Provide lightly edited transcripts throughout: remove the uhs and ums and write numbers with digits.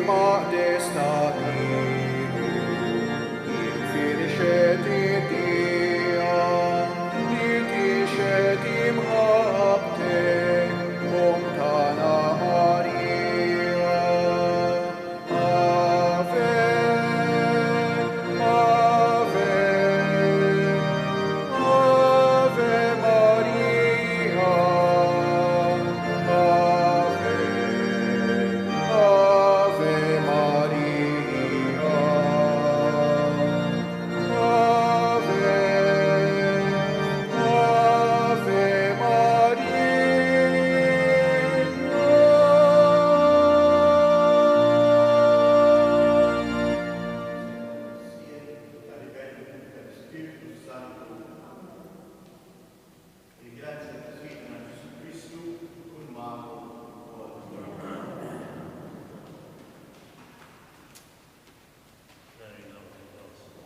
Maqdes ta' ilu, Infirxet id-dija li tixhed imħabbtek, Omm tagħna Marija. Ave, Ave, Ave Maria. Ave, Ave Maria. Ave, Ave Maria. Tal-Iben, tal-Ispirtu Santu. Il-grazzja ta' Sidna Ġesù Kristu tkun magħkom ukoll. Very lovely gospel.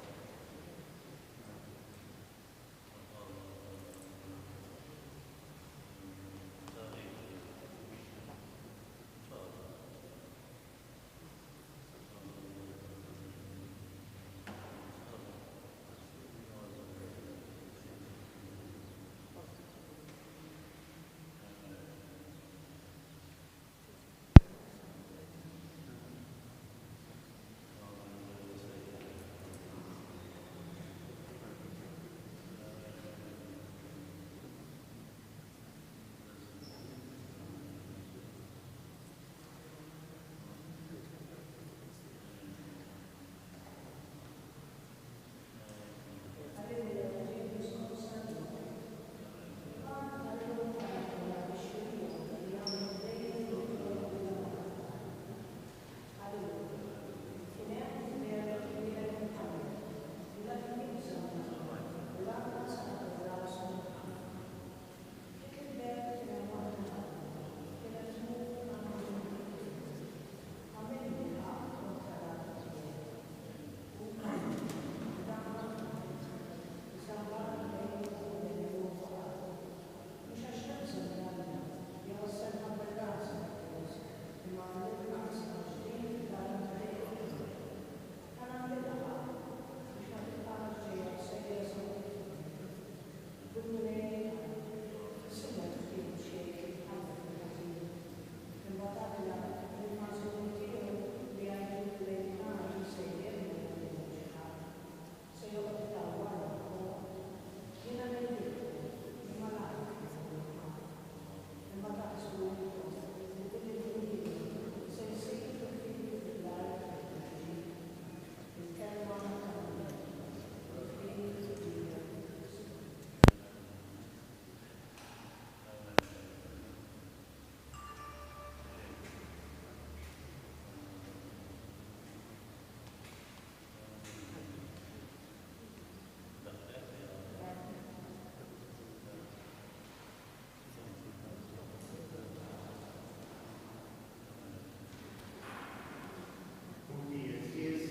Ħuti għeżież,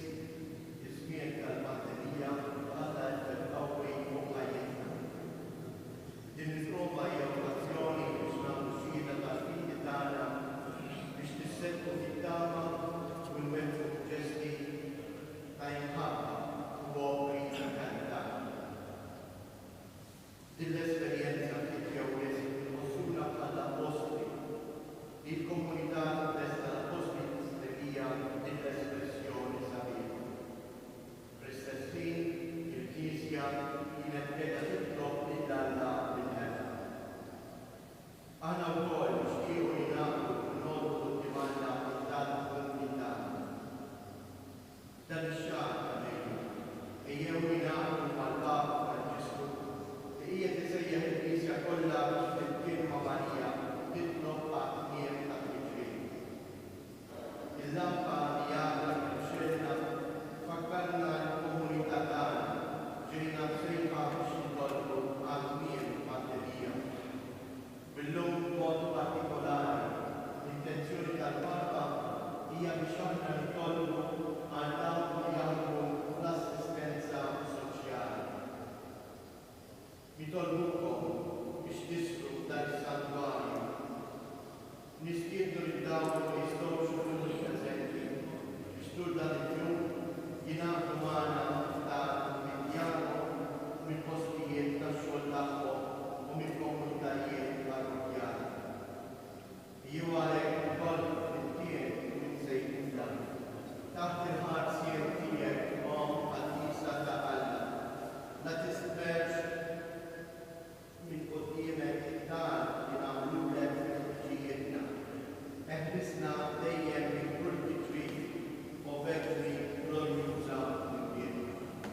iż-żmien tal-pandemija ħalla effett qawwi fuq ħajjitna. Din il-prova hija okkażjoni biex nagħtu xhieda tal-fidi tagħna biex nisseddqu fit-tama u nwettqu ġesti ta' imħabba u opri ta' karità. Din l-esperjenza ftit jew wisq inħossuna bħall-appostli li l-komunità tal-Festa tal-Appostli tistrevija din l-espressjoni sabiħa. Fl-istess ħin, il-Knisja kienet qiegħda titlob lil Alla bil-ħerqa. Aħna wkoll nixtiequ ningħaqdu u ngħollu quddiem Alla t-talb umli tagħna. Dan ix-xahar ta' Mejju, ejjew ningħaqdu mal-Papa Franġisku li qiegħed isejjaħ il-Knisja kollha biex flimkien ma' Marija titlob għat-tmiem tat-tiġrib. Il-lampa li għadna kif xegħlna tfakkarna li l-komunità tagħna ġejna msejħa biex nitolbu għal tmiem il-pandemija. U llum b'mod partikolari, l-intenzjoni tal-Papa hija biex aħna nitolbu għal dawk li jaħdmu fl-assistenza soċjali. Nitolbukom biex tisru f'dan is-santwarju. Nistiednu lil dawk li ma jistgħux ikunu preżenti Tul dan il-jum jingħaqdu magħna f'dar minn djarhom u minn postijiet tax-xogħol tagħhom u minn komunitajiet parrokkjali. Ejjew għalhekk nitolbu flimkien u nsejħulha, Taħt il-ħarsien tiegħek, Omm qaddisa ta' Alla, la tistmerrx minn quddiemek it-talb li nagħmlulek fi ħtiġijietna. Eħlisna dejjem minn kull tiġrif, o Verġni glorjuża u mbierka.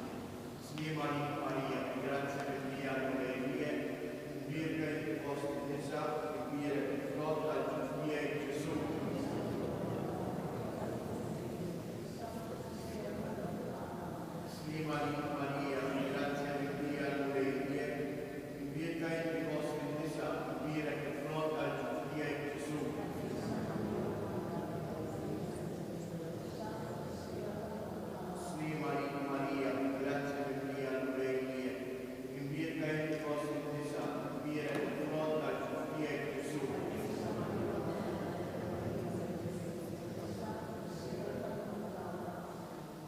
Sliem għalik Marija, bil-grazzja mimlija l-Mulej miegħek, imbierka inti fost in-nisa, imbierek il-frott tal-ġuf tiegħek Ġesù. Sliem għalik Marija, bil-grazzja mimlija l-Mulej miegħek, imbierka inti fost in-nisa, imbierek il-frott tal-ġuf tiegħek Ġesù. Sliem għalik Marija, bil-grazzja mimlija l-Mulej miegħek, imbierka inti fost in-nisa, imbierek il-frott tal-ġuf tiegħek Ġesù.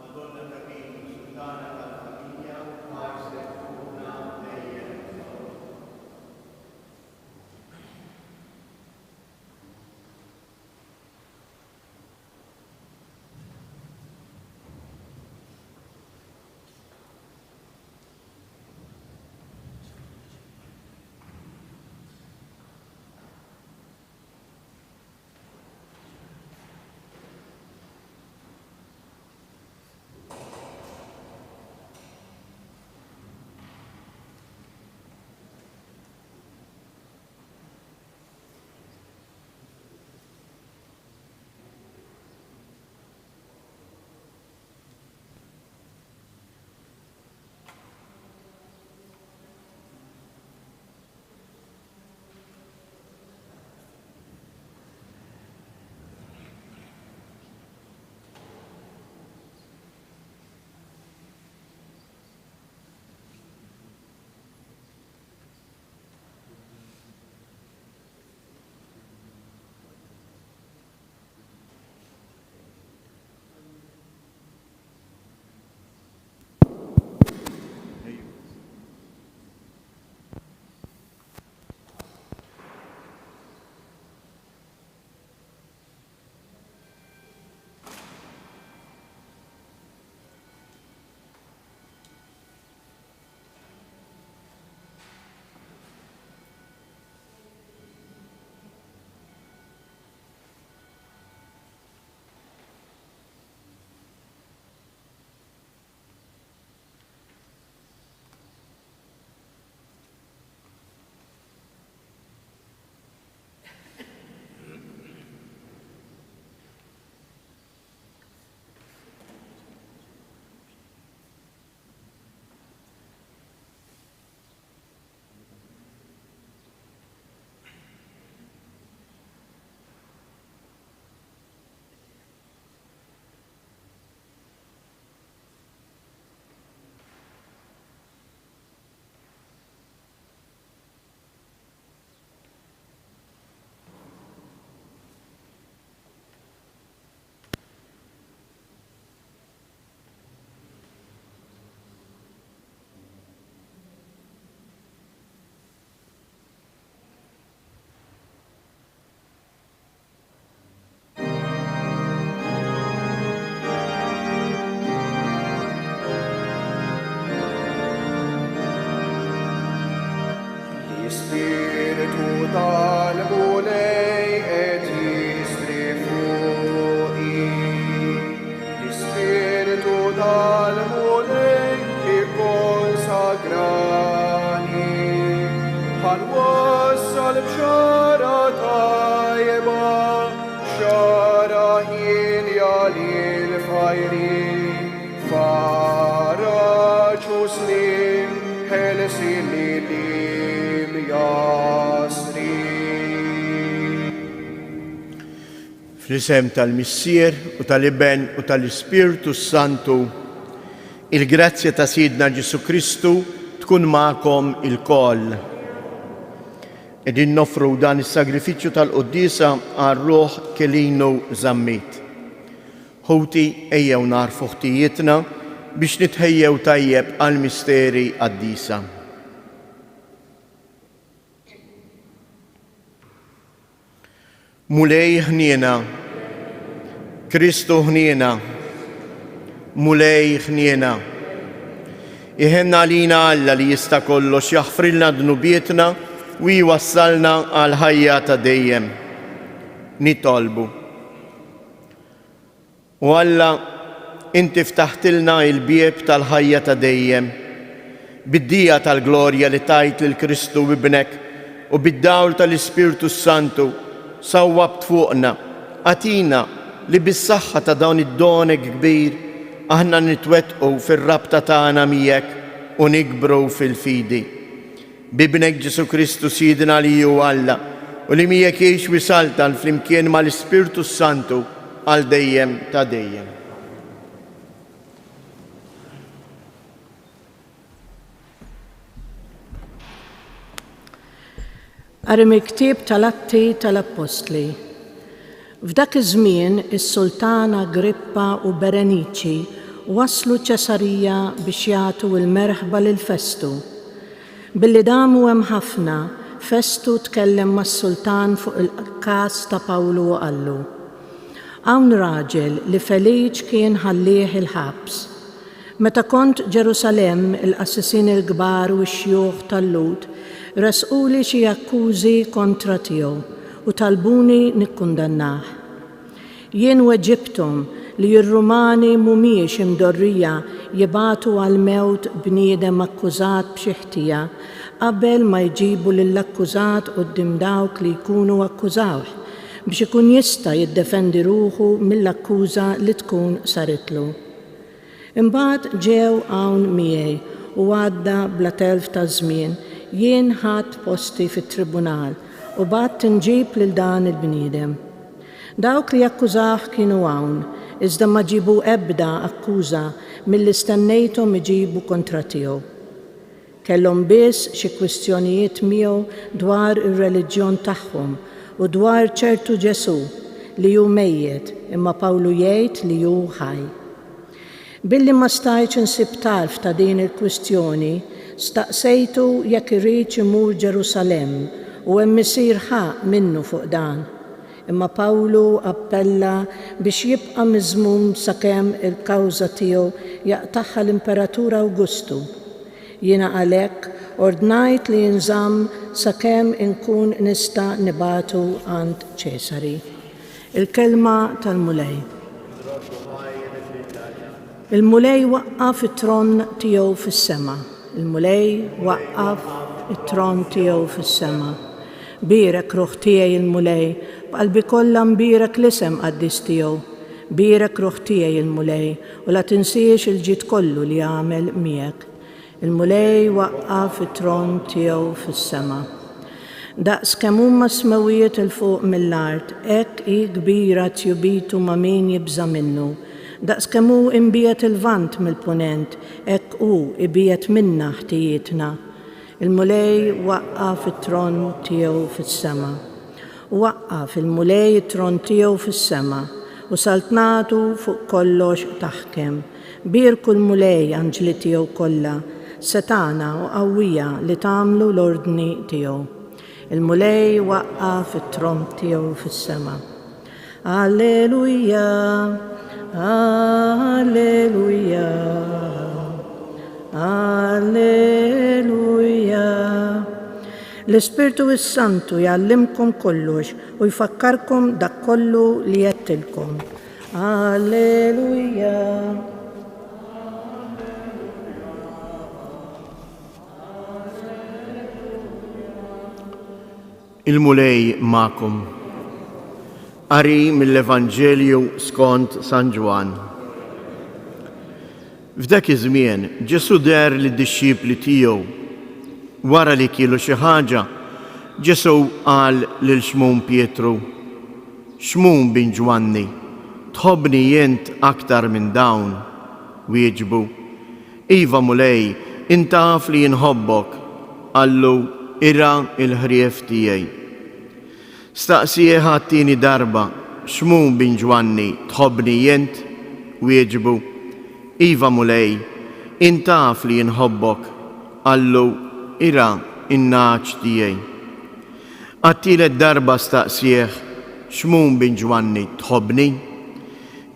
Madonna ta' Pinu, Sultana tal-familja, ħarsek fuqna dejjem żomm. L-Ispirtu tal-Mulej qed jistri fuqi. L-Ispirtu tal-Mulej ikkonsagrani. Ħa nwassal bxara tajba, bxara ħielja lill-fqajrin, faraġ u sliem, ħelsien lill-imjassrin. Fl-isem tal-Missier u tal-Iben u tal-Ispirtu s-Santu, il-grazzja ta' Sidna Ġesù Kristu tkun magħkom ilkoll. Qegħdin noffru dan is-sagrifiċċju tal-quddiesa għal ruħ Kelinu Zammit. Ħuti, ejjew nagħrfu ħtijietna biex nitħejjew tajjeb għall-misteri qaddisa. Mulej ħniena, Kristu ħniena, Mulej ħniena. Iħenn għalina Alla li jista' kollox jaħfrilna dnubietna u jwassalna għall-ħajja ta' dejjem. Nitolbu. O Alla, inti ftaħtilna il-bieb tal-ħajja ta' dejjem. Bid-dija tal-glorja li tajt lil Kristu Ibnek u bid-dawl tal-Ispirtu s-Santu sawwabt fuqna, agħtina li bis-saħħa ta' dan id-don hekk kbir aħna nitwettqu fir-rabta tagħna miegħek u nikbru fil-fidi. B'Ibnek Ġesù Kristu Sidna li hu Alla u li miegħek jgħix u jsaltan flimkien mal-Ispirtu s-Santu għal dejjem ta' dejjem. Qari mill-Ktieb tal-Atti tal-Appostli. F'dak iż-żmien is-sultan Agrippa u Bereniċi waslu Ċesarija biex jagħtu l-merħba lil Festu. Billi damu hemm ħafna, Festu tkellem mas-sultan fuq il-każ ta' Pawlu u qallu, Hawn raġel li Feliċ kien ħallieh il-ħabs. Meta kont Ġerusalemm, il-qassisin il-kbar u x-xjuħ tal-Lhud ressquli xi akkużi kontra tiegħu u talbuni nikkundannah. Jien weġibthom li r-Rumani mhumiex imdorrija jibagħtu għall-mewt bniedem akkużat b'xi ħtija qabel ma jġibu lill-akkużat quddiem dawk li jkunu akkużawh biex ikun jista' jiddefendi ruħu mill-akkuża li tkun saritlu. Imbagħad ġew hawn miegħi u għadda bla telf ta' żmien, jien ħadt posti fit-tribunal u bgħadt inġib lil dan il-bniedem. Dawk li akkużawh kienu hawn, iżda ma ġiebu ebda akkuża milli stennejthom iġibu kontra tiegħu. Kellhom biss xi kwistjonijiet miegħu dwar ir-reliġjon tagħhom u dwar ċertu Ġesù, li hu mejjet, imma Pawlu jgħid li hu ħaj. Billi ma stajtx insib tarf ta' din il-kwistjoni, staqsejtu jekk iridx imur Ġerusalemm u hemm isir ħaqq minnu fuq dan. Imma Pawlu appella biex jibqa' miżmum sakemm il-kawża tiegħu jaqtagħha l-Imperatur Awgustu. Jiena għalhekk ordnajt li jinżamm sakemm inkun nista' nibagħtu għand Ċesari. Il-Kelma tal-Mulej. Il-Mulej waqqaf it-tron tiegħu fis-sema. Il-Mulej waqqaf it-tron tiegħu fis-sema. Bierek ruħ tiegħi il-Mulej, b'qalbi kollha nbierek l-isem qaddis tiegħu. Bierek ruħ tiegħi il-Mulej, u la tinsiex il-ġid kollu li għamel miegħek. Il-Mulej waqqaf it-tron tiegħu fis-sema. Daqs kemm huma s-smewwiet 'il fuq mill-art, hekk hi kbira tjubitu ma' min jibża' minnu. Daqs kemm hu imbiegħed il-Lvant mill-Punent, hekk hu ibiegħed minna ħtijietna. Il-Mulej waqqaf it-tron tiegħu fis-sema. Waqqaf il-Mulej it-tron tiegħu fis-sema, u saltnatu fuq kollox taħkem. Bierku l-Mulej, anġli tiegħu kollha, setgħana u qawwija li tagħmlu l-ordni tiegħu. Il-Mulej waqqaf it-tron tiegħu fis-sema. Alleluja, Alleluja, Alleluja. L-Ispirtu s-Santu jgħallimkom kollox u jfakkarkom dak kollu li għedtilkom. Alleluja. Il-Mulej magħkom. Qari mill-Evanġelju skont San Ġwann. F'dak iż-żmien Ġesù deher lid-dixxipli tiegħu. Wara li kielu xi ħaġa, Ġesù qal lil Xmun Pietru, Xmun bin Ġwanni, tħobbni int aktar minn dawn? Wieġbu, Iva, Mulej, int taf li inħobbok. Qallu, Irgħa l-ħrief tiegħi. Staqsieh għat-tieni darba, Xmun bin Ġwanni, tħobbni int? Wieġbu, Iva, Mulej, int taf li inħobbok. Qallu, Irgħa n-nagħaġ tiegħi. Għat-tielet darba staqsieh, Xmun bin Ġwanni, tħobbni?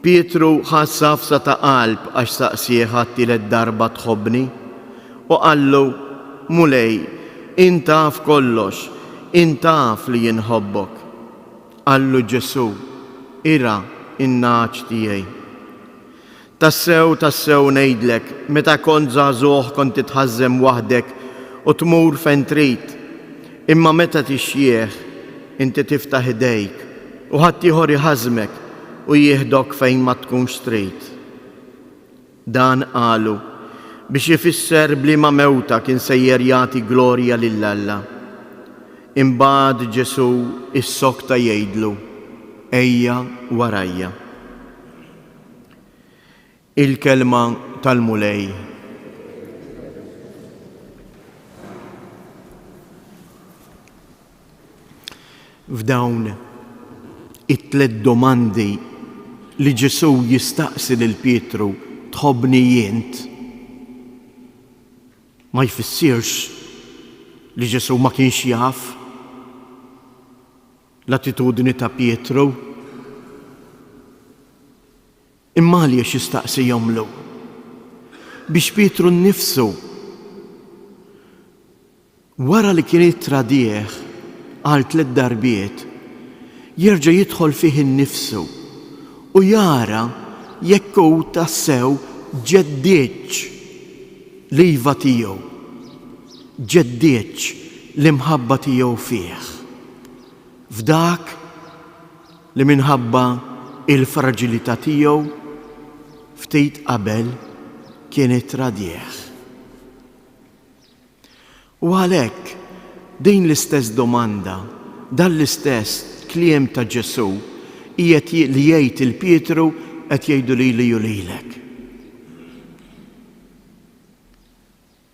Pietru ħass għafsa ta' qalb għax saqsieh għat-tielet darba tħobbni? U qallu, Mulej, int taf kollox, int taf li jien nħobbok. Qallu Ġesù, Irgħa n-nagħaġ tiegħi. Tassew, tassew ngħidlek, meta kont żagħżugħ kont titħażżem waħdek u tmur fejn trid, imma meta tixjieħ, inti tiftaħ idejk u ħaddieħor iħażżmek u jieħdok fejn ma tkunx trid. Dan qalu biex ifisser b'liema mewta kien sejjer jagħti glorja lil Alla. Imbagħad Ġesù issokta jgħidlu, Ejja warajja. Il-Kelma tal-Mulej. F'dawn it-tlett domandi li Ġesù jistaqsi lil Pietru, Tħobbni int? Ma jfissirx li Ġesù ma kienx jaf l-attitudni ta' Pietru. Imma għaliex jistaqsihomlu? Biex Pietru nnifsu Wara li kien ittradih għal tlett darbiet, jerġa' jidħol fih innifsu u jara jekk hu tassew ġeddidx l-iva tiegħu, ġeddidx l-imħabba tiegħu fih, f'dak li minħabba l-fraġilità tiegħu ftit qabel kien ittradih. U għalhekk, din l-istess domanda, dan l-istess kliem ta' Ġesù qiegħed li jgħid 'il Pietru qed jgħidu lili u lilek.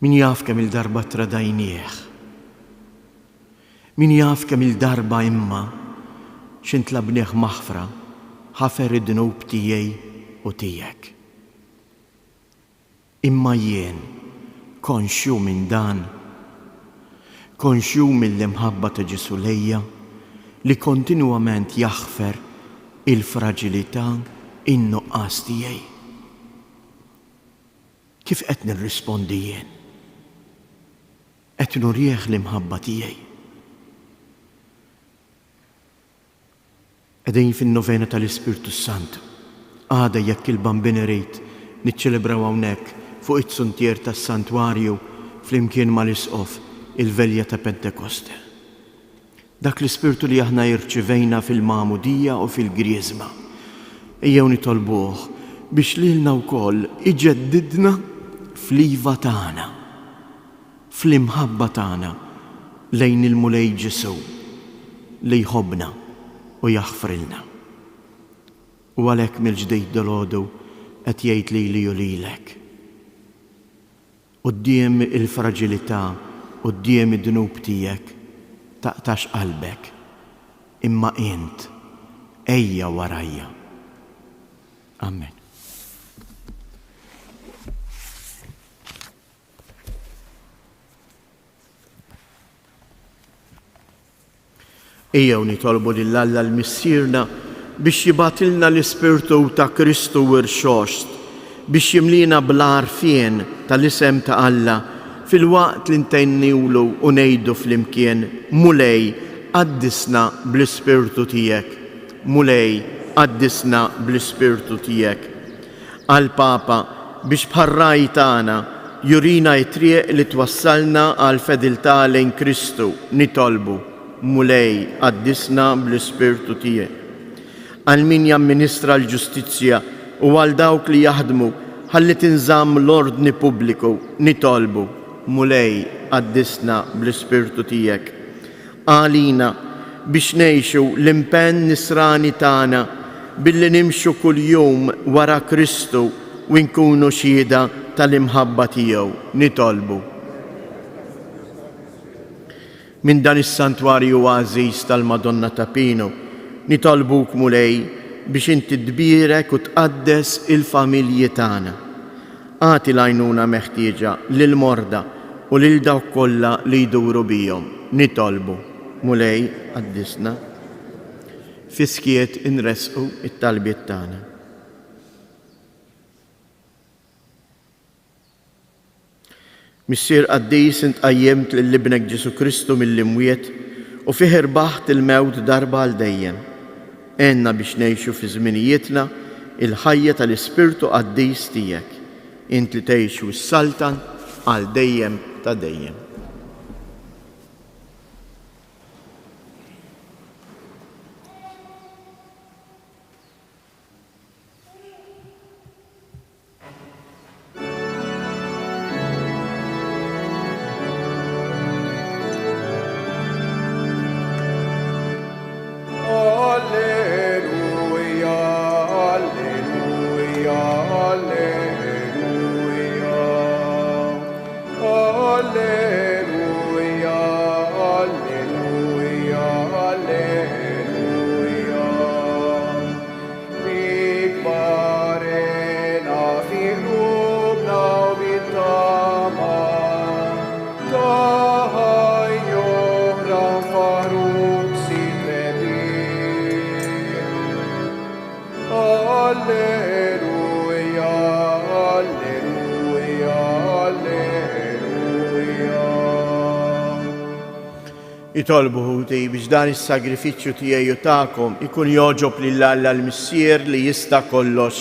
Min jaf kemm-il darba ttradajnieh. Min jaf kemm-il darba imma xi ntlabnieh maħfra ħafer id-dnub tiegħi u tiegħek. Imma jien konxju minn dan? Konxju mill-imħabba ta' Ġesù lejja, li kontinwament jaħfer il-fraġilità, in-nuqqas tiegħi? Kif qed nirrispondi jien? Qed nurih l-imħabba tiegħi? Qegħdin fin-Novena tal-Ispirtu s-Santu. Għada jekk il-Bambin irid niċċelebraw hawnhekk fuq iz-zuntier tas-Santwarju flimkien mal-Isqof il-Velja ta' Pentekoste. Dak l-Ispirtu li aħna irċivejna fil-Magħmudija u fil-Griżma. Ejjew nitolbuh biex lilna wkoll iġeddidna fl-iva tagħna. Fl-imħabba tagħna lejn il-Mulej Ġesù li jħobbna u jaħfrilna. U għalhekk mill-ġdid dalgħodu qed jgħid lili u lilek, Quddiem il-fraġilità, quddiem id-dnub tiegħek, taqtax qalbek, imma int ejja warajja. Amen. Ejjew nitolbu lil Alla l-Missierna biex jibgħatilna l-Ispirtu ta' Kristu Rxoxt biex jimliena bl-għarfien tal-isem ta' Alla filwaqt li ntennulu u ngħidu flimkien, Mulej, qaddisna bl-Ispirtu tiegħek. Mulej, qaddisna bl-Ispirtu tiegħek. Għall-Papa biex bħar-Ragħaj tagħna jurina t-triq li twassalna għall-fedeltà lejn Kristu, nitolbu, Mulej, qaddisna bl-Ispirtu tiegħek. Għal min jamministra l-ġustizzja u għal dawk li jaħdmu ħalli tinżamm l-ordni pubbliku, nitolbu, Mulej, qaddisna bl-Ispirtu tiegħek. Għalina biex ngħixu l-impenn nisrani tagħna billi nimxu kuljum wara Kristu u nkunu xhieda tal-imħabba tiegħu. Nitolbu. Minn dan is-santwarju għażiż tal-Madonna ta' Pinu, nitolbuk Mulej, biex inti tbierek u tqaddes il-familji tagħna. Agħti l-għajnuna meħtieġa lill-morda u lil dawk kollha li jduru bihom. Nitolbu, Mulej, qaddisna. Fis-skiet inressqu t-talbiet tagħna. Missier qaddis, int qajjimt lil Ibnek Ġesù Kristu mill-imwiet u fih irbaħt il-mewt darba għal dejjem. Għinna biex ngħixu fi żminijietna il-ħajja tal-Ispirtu qaddis tiegħek, int li tgħix u ssaltan għal dejjem ta' dejjem. Alleluja, alleluja, alleluja. Alleluja, alleluja, alleluja. Ikbar hena fi qlubna u bit-tama ta' ħajja oħra nfaħħruk Sid rebbieħ. Alleluja, alleluja, alleluja. Itolbu ħuti biex dan is-sagrifiċċju tiegħi u tagħkom ikun jogħġob lil Alla l-Missier li jista' kollox.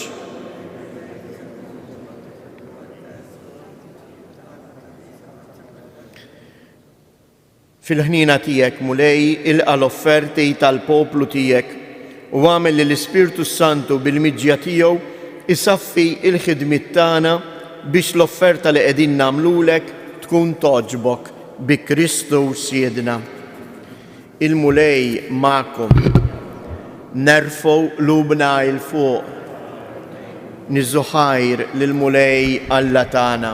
Fil-ħniena tiegħek, Mulej, ilqa' l-offerti tal-poplu tiegħek u agħmel li l-Ispirtu s-Santu bil-miġja tiegħu isaffi l-ħidmiet tagħna biex l-offerta li qegħdin nagħmlulek tkun togħġbok. Bi Kristu Sidna. Il-Mulej magħkom. Nerfgħu qlubna 'l fuq. Niżżu ħajr lill-Mulej Alla tagħna.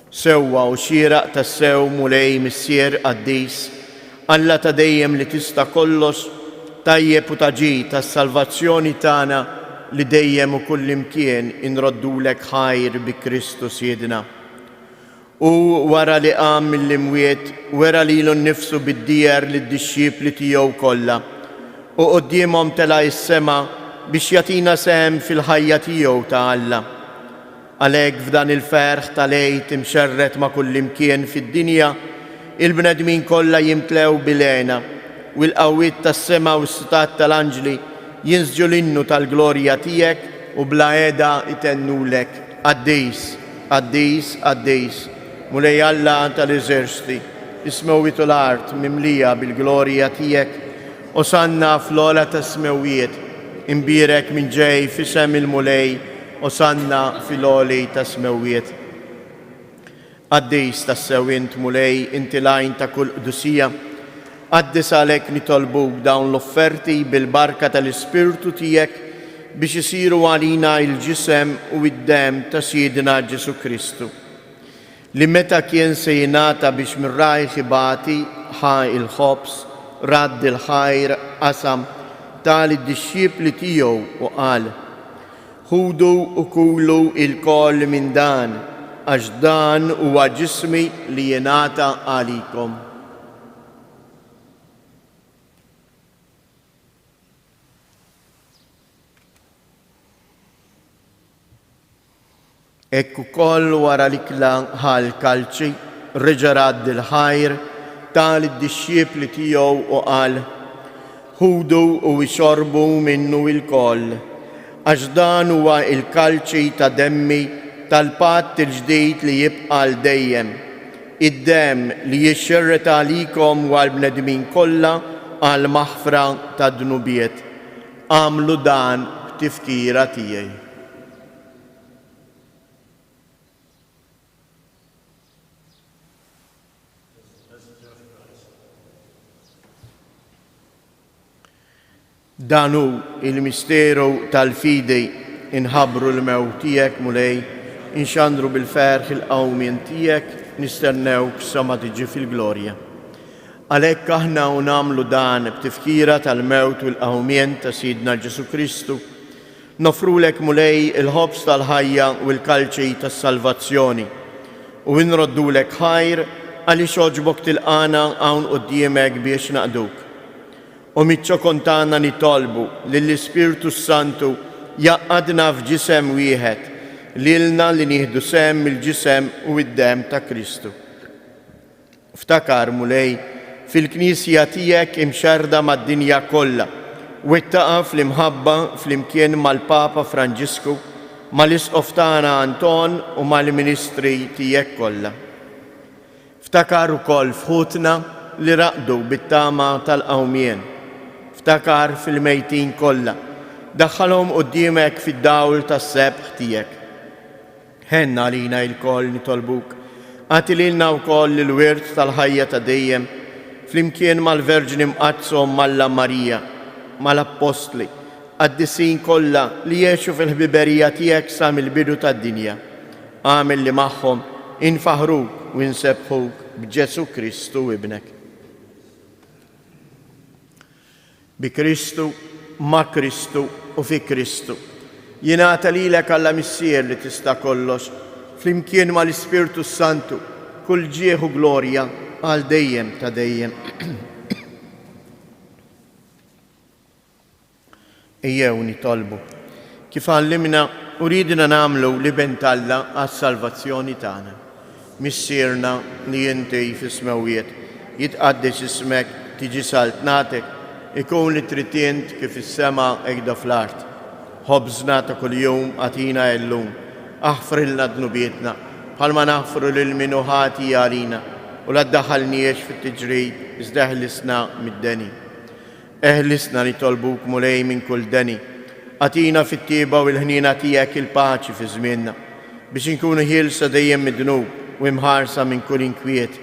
Sewwa u xieraq tassew, Mulej, Missier qaddis, Alla ta' dejjem li tista' kollox, tajjeb u ta' ġid għas-salvazzjoni tagħna li dejjem u kullimkien inroddulek ħajr bi Kristu Sidna. Hu, wara li qam mill-imwiet, wera lilu nnifsu bid-dieher lid-dixxipli tiegħu kollha, u quddiemhom tela' s-sema biex jagħtina sehem fil-ħajja tiegħu ta' Alla. Għalhekk f'dan il-ferħ tal-Għid imxerred ma' kullimkien fid-dinja, il-bnedmin kollha jimtlew bil-hena, u l-qawwiet tas-sema u s-setgħat tal-anġli jinsġu l-innu tal-glorja tiegħek u bla heda jtennulek, Qaddis! Qaddis, qaddis, Mulej Alla tal-eżerċti, is-smewwiet u l-art mimlija bil-glorja tiegħek. Osanna fl-ogħla tas-smewwiet, imbierek min ġej f'isem il-Mulej, Osanna fil-għoli tas-smewwiet. Qaddis tassew int, Mulej, inti l-għajn ta' kull qdusija. Qaddis għalhekk nitolbuk dawn l-offerti bil-barka tal-Ispirtu tiegħek biex isiru għalina l-ġisem u d-demm ta' Sidna Ġesù Kristu, li meta kien se jingħata biex minn rajh ibati, ħa l-ħobż, radd il-ħajr, qasam, ta lid-dixxipli tiegħu u qal, Ħudu u kulu ilkoll minn dan, għax dan huwa ġismi li jingħata għalikom. Hekk ukoll wara l-ikla ħa l-kalċi, reġa' radd il-ħajr, ta lid-dixxipli tiegħu u qal, Ħudu u ixorbu minnu ilkoll, għax dan huwa l-kalċi ta' demmi tal-patt il-ġdid li jibqa' għal dejjem, id-demm li jixxerred għalikom u għall-bnedmin kollha għall-maħfra tad-dnubiet. Agħmlu dan b'tifkira tiegħi. Dan hu l-misteru tal-fidi, inħabbru l-mewt tiegħek, Mulej, inxandru bil-ferħ il-qawmien tiegħek, nistennewk sa ma tiġi fil-glorja. Għalhekk aħna u nagħmlu dan b'tifkira tal-mewt u l-qawmien ta' Sidna Ġesù Kristu, noffrulek Mulej il-ħobż tal-ħajja u l-kalċi tas-salvazzjoni, u nroddulek ħajr għaliex għoġbok tilqagħna hawn quddiemek biex naqduk. U miċ-ċokon tagħna nitolbu lill-Ispirtu s-Santu jgħaqqadna f'ġisem wieħed, lilna li nieħdu sehem mill-ġisem u d-demm ta' Kristu. Ftakar, Mulej, fil-Knisja tiegħek imxerrda mad-dinja kollha, wettaqha fl-imħabba flimkien mal-Papa Franġisku, mal-Isqof tagħna Anton u mal-ministri tiegħek kollha. Ftakar ukoll f'ħutna li raqdu bit-tama tal-qawmien. Ftakar fil-mejtin kollha, daħħalhom quddiemek fid-dawl tas-sebħ tiegħek. Ħenn għalina ilkoll nitolbuk, agħti lilna wkoll il-wirt tal-ħajja ta' dejjem, flimkien mal-Verġni Mqaddsa Omm Alla Marija, mal-Appostli, qaddisin kollha li għexu fil-ħbiberija tiegħek sa mill-bidu tad-dinja. Agħmel li magħhom infaħħruk u nsebbħuk b'Ġesù Kristu Ibnek. Bi Kristu, ma' Kristu u fi Kristu. Jingħata lilek Alla Missier li tista' kollox, flimkien mal-Ispirtu s-Santu, kull ġieħ u glorja għal dejjem ta' dejjem. Ejjew nitolbu, kif għallimna u riedna nagħmlu l-Iben t'Alla għas-salvazzjoni tagħna. Missierna li inti fis-smewwiet, jitqaddes ismek, tiġi saltnatek, ikun li trid int kif fis-sema hekk fl-art. Ħobżna ta' kuljum agħtina illum. Aħfrilna dnubietna, bħalma naħfru lil min hu ħati għalina, u la ddaħħalniex fit-tiġrib, iżda eħlisna mid-deni. Eħlisna nitolbuk, Mulej, minn kull deni. Agħtina fit-tjieba u l-ħniena tiegħek il paċi fi żmienna, biex inkunu ħielsa dejjem mid-dnub u imħarsa minn kull inkwiet,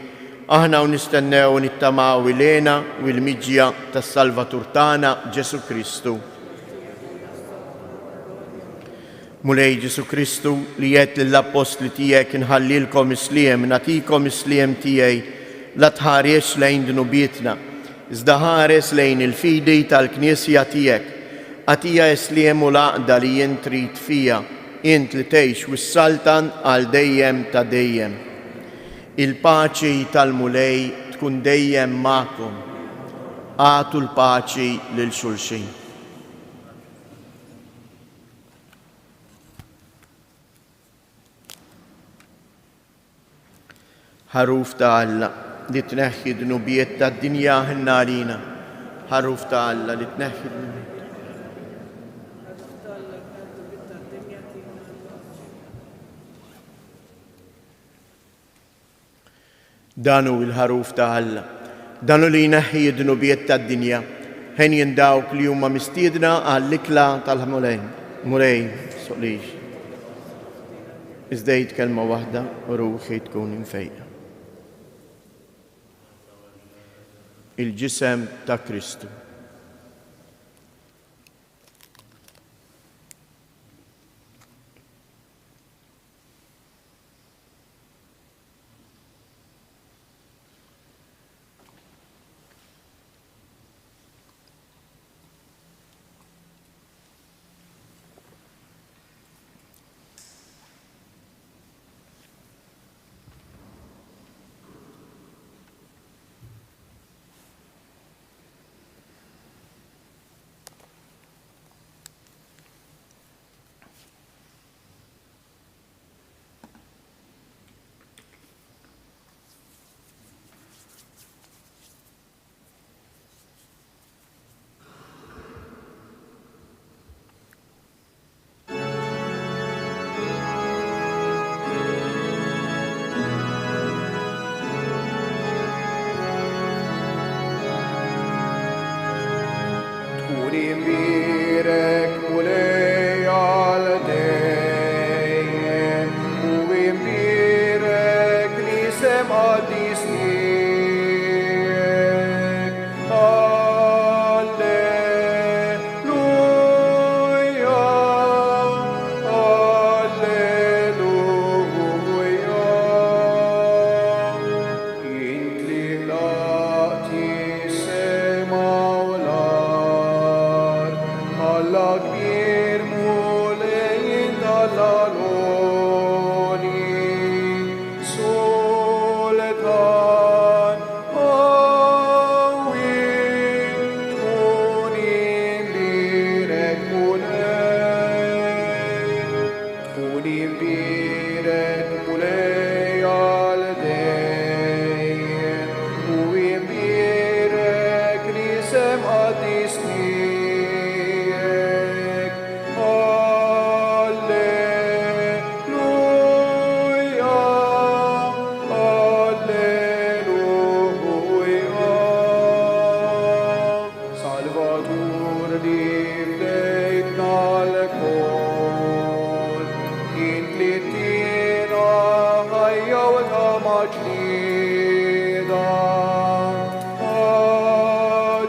aħna u nistennew u nittamaw il-hena u l-miġja tas-Salvatur tagħna Ġesù Kristu. Mulej Ġesù Kristu, li għedt lill-appostli tiegħek inħallilkom is-sliem, nagħtikom is-sliem tiegħi, la tħaresx lejn dnubietna, iżda ħares lejn il-fidi tal-Knisja tiegħek. Agħtiha s-sliem u l-għaqda li int trid fiha, int li tgħix u ssaltan għal dejjem ta' dejjem. Il-paċi tal-Mulej tkun dejjem magħkom. Agħtu l-paċi lil xulxin. Ħaruf ta' Alla li tneħħi dnubiet tad-dinja ħenna għalina. Ħaruf ta' Alla li tneħħi dnubiet. Dan hu l-Ħaruf ta' Alla. Dan hu li jneħħi d-dnubiet tad-dinja. Henjin dawk li huma mistiedna għall-ikla tal-Mulej. Mulej, soqlix. Iżda għid kelma waħda u ruħi tkun imfejqa. Il-ġisem ta' Kristu. Tkun imbierek Mulej għal dejjem u imbierek l-isem qaddis tiegħek. Alleluja, Alleluja. Int li ħlaqt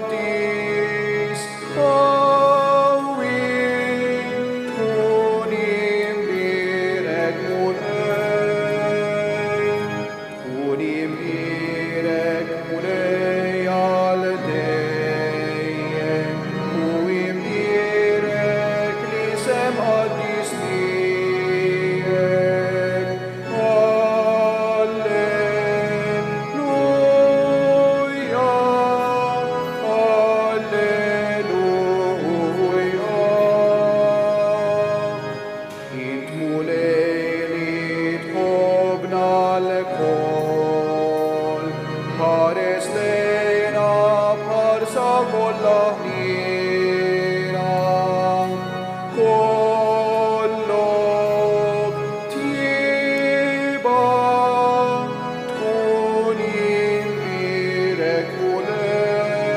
Qaddis, qawwi, tkun imbierek Mulej. Tkun imbierek Mulej għal dejjem, u imbierek l-isem qaddis tiegħek. Alleluja, Alleluja. Int Mulej li tħobbna lkoll, ħares lejna b'ħarsa kollha ħniena. Kollok tjieba tkun imbierek Mulej.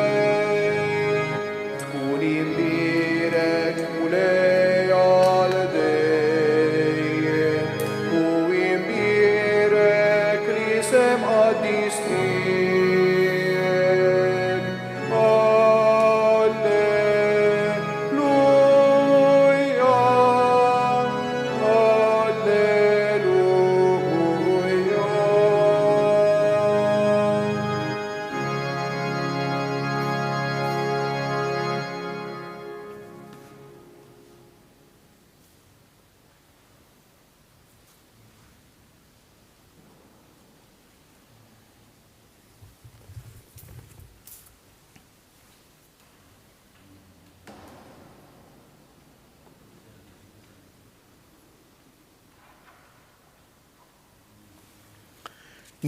Tkun imbierek Mulej għal dejjem, u imbierek l-isem qaddis tiegħek. Alleluja, Alleluja.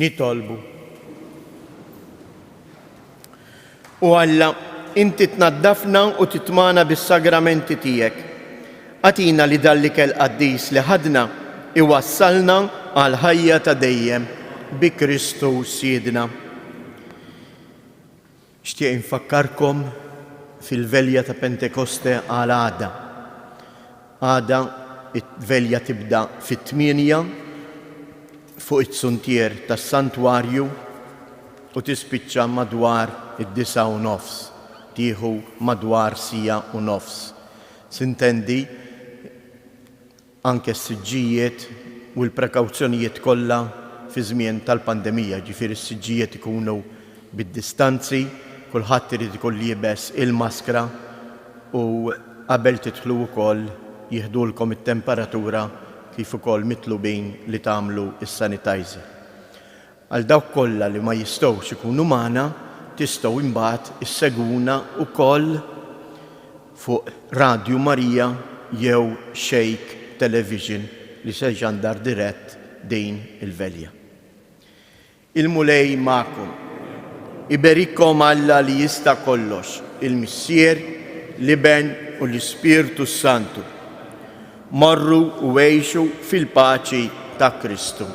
Nitolbu. O Alla, inti tnaddafna u titmagħna bis-sagramenti tiegħek. Agħtina li dan l-ikel qaddis li ħadna iwassalna għall-ħajja ta' dejjem bi Kristu Sidna. Nixtieq infakkarkom fil-velja ta' Pentekoste għal għada. Għada it-velja tibda fit-tmienja fuq it-suntier tas-santwarju u tispiċċa madwar id-disgħa u nofs, tieħu madwar siegħa u nofs. Sintendi, anke s-siġġijiet u l-prekawzjonijiet kollha fi żmien tal-pandemija, jiġifieri s-siġġijiet ikunu bid-distanzi, kulħadd irid ikun liebes il-maskra u qabel tidħlu wkoll jieħdulkom it-temperatura kif ukoll mitlubin li tagħmlu s-sanitizer. Għal dawk kollha li ma jistgħux ikunu magħna, tistgħu imbagħad issegwuna wkoll fuq Radju Marija jew Shake Television li se jxandar dirett din il-velja. Il-Mulej magħkom. Iberikkom Alla li jista' kollox, il-Missier, l-Iben u l-Ispirtu s-Santu. Morru u għixu fil-paċi ta' Kristu.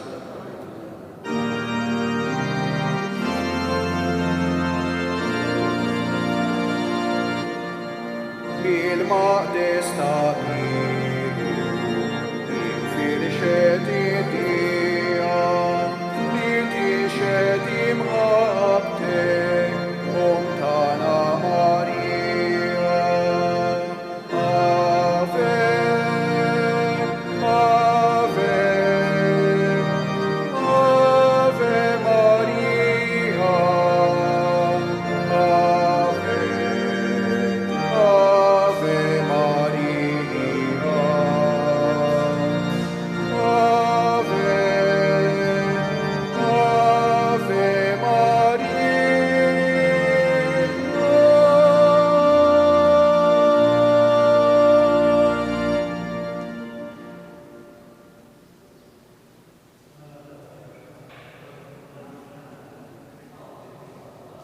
Il-maqdes ta'